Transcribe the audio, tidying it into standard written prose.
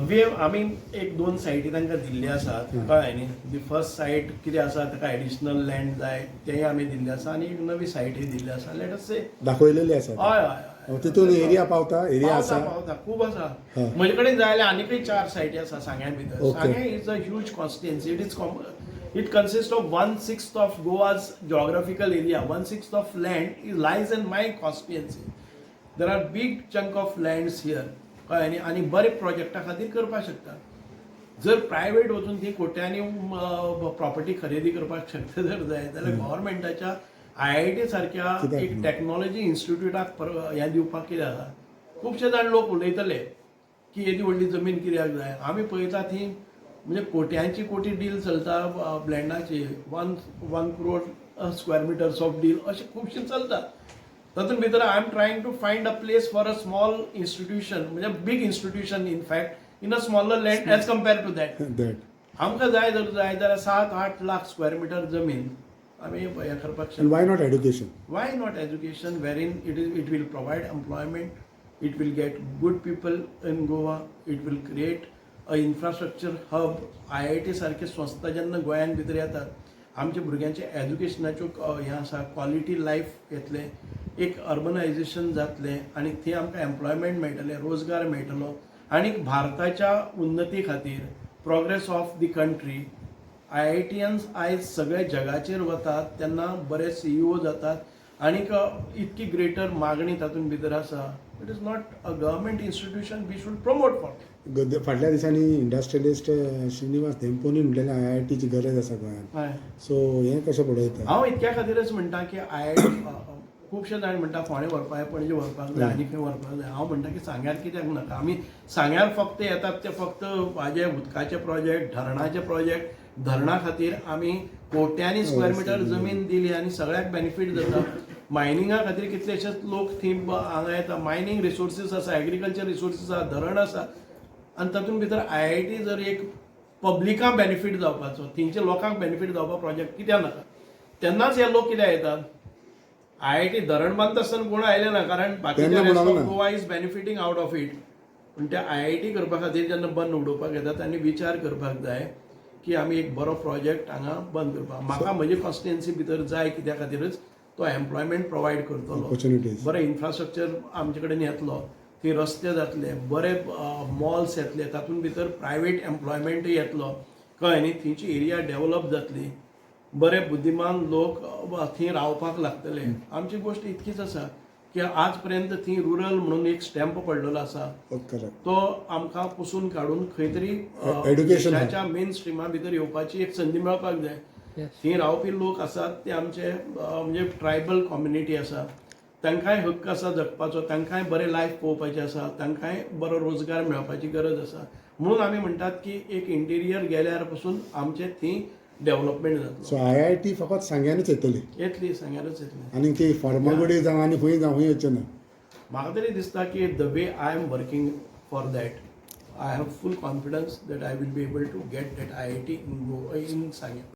वे आमी एक दोन सायटी तांकां दिल्ली आसात, कळ्ळें न्ही? दी फर्स्ट सायट कितें आसा, ताका एडिशनल लँड जाय, तेंय आमी दिल्लें आसा आनी एक नवी सायटूय दिल्ली आसा. Let us से दाखयलेली आसा. हय. तितून एरिया पावता, एरिया पावता. आसा. पावता, खूब आसा. म्हजे कडेन जाय जाल्यार आनीकय चार सायटी आसा सांग्या भितर. Sanguem is a huge constituency. It consist of one sixth of Goa's geographical area. One sixth of land is lies in my constituency. There are big chunk of lands here, कळ्ळें न्ही? आनी बरे प्रोजेक्टा खातीर करपाक शकता. जर प्रायवेट वचून ती कोट्यांनी प्रॉपर्टी खरेदी करपाक शकता जर जाय जाल्यार गव्हर्मेंटाच्या आयआयटी सारक्या कित्याक एक न्हू? टॅक्नॉलॉजी इन्स्टिट्यूटाक हें दिवपाक कितें आसा? खुबशे जाण लोक उलयतले की येदी व्हडली जमीन कित्याक जाय? आमी पळयता ती म्हणजे कोट्यांची कोटी डील चलता लँडाची. 1 1 crore square meters of deal अशें खुबशें चलता. तातूंत भितर I am trying to find a place for a small institution, म्हणजे big institution in fact, in a smaller land as compare to that. That. आमकां जाय जर जाय जाल्यार 7-8 लाख स्क्वेअर मिटर जमीन आमी हें करपाक शकता. And why not education? Why not education, wherein it will provide employment, it will get good people in Goa, it will create a infrastructure hub? IIT सारखे संस्था जेन्ना गोंयान भितर येतात, आमच्या भुरग्यांचे एज्युकेशनाच्यो हें आसा, क्वॉलिटी लायफ येतलें, एक अर्बनायझेशन जातलें आनी थंय आमकां एम्प्लॉयमेंट मेळटलें, रोजगार मेळटलो आनी भारताच्या उन्नती खातीर, progress of the country. IITians आयज सगळ्या जगाचेर वतात तेन्ना बरे सीईओ जातात आनीक इतकी ग्रेटर मागणी तातूंत भितर आसा. It is not a government institution we should promote for. फाटल्या दिसांनी इंडस्ट्रियलिस्ट श्रीनिवास धेंपोनी म्हणलेलें, आयआयटीची गरज आसा गोंयांत. सो हें कशें पळयता? हांव इतक्या खातीरच म्हणटा की आयआयटी, खुबशे जाण म्हणटा फोंडें व्हरपाक जाय, पणजे व्हरपाक जाय, आनी खंय व्हरपाक जाय. हांव म्हणटा की सांग्यार कित्याक नाका? आमी सांग्यार फक्त येतात ते फक्त हाजे उदकाचे प्रोजेक्ट, धरणाचे प्रोजेक्ट. धरणा खातीर आमी कोट्यांनी स्क्वेअर मिटर जमीन दिली आनी सगळ्याक बेनिफीट जाता. मायनिंगा खातीर कितलेशेच लोक थंय हांगा येता. मायनींग रिसोर्सीस आसा, एग्रीकल्चर रिसोर्सीस आसा, धरण आसा आनी तातूंत भितर आयआयटी जर एक पब्लिका बेनिफीट जावपाचो, थंयच्या लोकांक बेनिफीट जावपा प्रोजेक्ट कित्याक नाका? तेन्नाच हे लोक कित्याक येतात? आयआयटी धरण बांदता आसतना कोण आयले ना, कारण बाकीचे तेन्ना रेस्ट म्हणूंक ऑफ ना. Goa is benefiting out of it. पूण ते आयआयटी करपा खातीर जेन्ना बंद उडोवपाक येता, तांणी विचार करपाक जाय की आमी एक बरो प्रोजेक्ट हांगा बंद करपाक. म्हाका म्हजे कॉन्स्टिट्युएन्सी भितर जाय, कित्या खातीरच तो एम्प्लॉयमेंट प्रोवायड करतलो. ऑपॉर्च्युनिटीज. बरें इन्फ्रास्ट्रक्चर आमचे कडेन येतलो, थंय रस्ते जातले, बरे मॉल्स येतले, तातूंत भितर प्रायवेट एम्प्लॉयमेंटूय येतलो, कळ्ळें न्ही? थंयची एरिया डेव्हलप जातली, बरे बुद्धिमान लोक थंय रावपाक लागतले. आमची गोश्ट इतकीच आसा की आज पर्यंत थंय रुरल म्हणून एक स्टॅम्प पडलेलो आसा. तो आमकां पुसून काडून खंय तरी Education. देशाच्या मेन स्ट्रिमा भितर येवपाची एक संदी मेळपाक जाय. थंय रावपी लोक आसात ते आमचे म्हणजे ट्रायबल कम्युनिटी आसा. तांकांय हक्क आसा जगपाचो, तांकांय बरें लायफ पळोवपाचें आसा, तांकांय बरो रोजगार मेळपाची गरज आसा. म्हणून आमी म्हणटात की एक इंटिरियर गेल्यार पसून आमचें थंय डेव्हलपमेंट जातलो. सो आयआयटी फकत सांग्यानूच येतली? येतली, सांग्यारच येतली. आनी ती फर्मागुडी जावं आनी खंय जावं, खंय येवचें ना? म्हाका तरी दिसता की the way I am working for that, I have full confidence that I will be able to get that IIT in Sanguem.